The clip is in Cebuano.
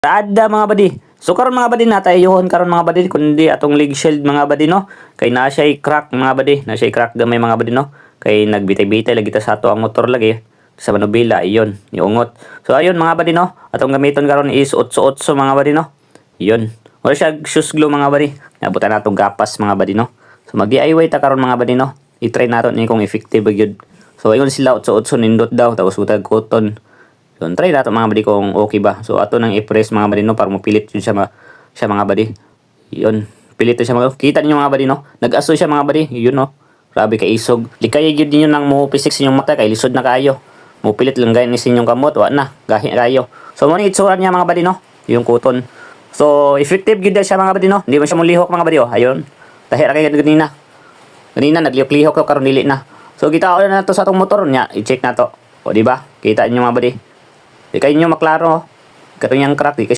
Ada mga badi. So karon, mga badi, natayuhon karon, mga badi, kundi atong leg shield, mga badi, no. Kay naa siya crack, mga badi, naa siya crack gamay, mga badi, no. Kay nagbitay-bitay lagi ta sa ato ang motor lagi sa manubila iyon, niungot. So ayun, mga badi, no. Atong gamiton karon is 8-8, mga badi, no. Yun. Wala siya shoes glue, mga badi. Nabutan natong gapas, mga badi, no. So mag DIY ta karon, mga badi, no. I-try naton ni kung effective ba gyud. So ayun sila, 8-8 nindot daw, tapos butag cotton. So, try nato, mga badi, kung okay ba. So, ato nang i-press, mga badi, no, para mopilit yun siya, siya, mga badi. Yun. Pilit siya mga. Kita niyo, mga badi, no? Nag-aso siya, mga badi. Yun, no. Grabe ka isog. Likay gyud ninyo nang mo pisik sa inyong mata kay lisod na kayo. Mopilit lang gani sa inyong kamot, wa na. Gahi kayo. So, mo ni itsura niya, mga badi, no. Yung cotton. So, effective gyud siya, mga badi, no. Hindi mo siya mulihok, mga badi, oh. Ayun. Tahi ra kay ganina. Ganina naglihok-lihok ko, karon dili na. So kita na to sa atong motor niya, i-check na to. O di ba? Kita niyo, mga badi. Di kayo nyo maklaro. Katong yang crack di kay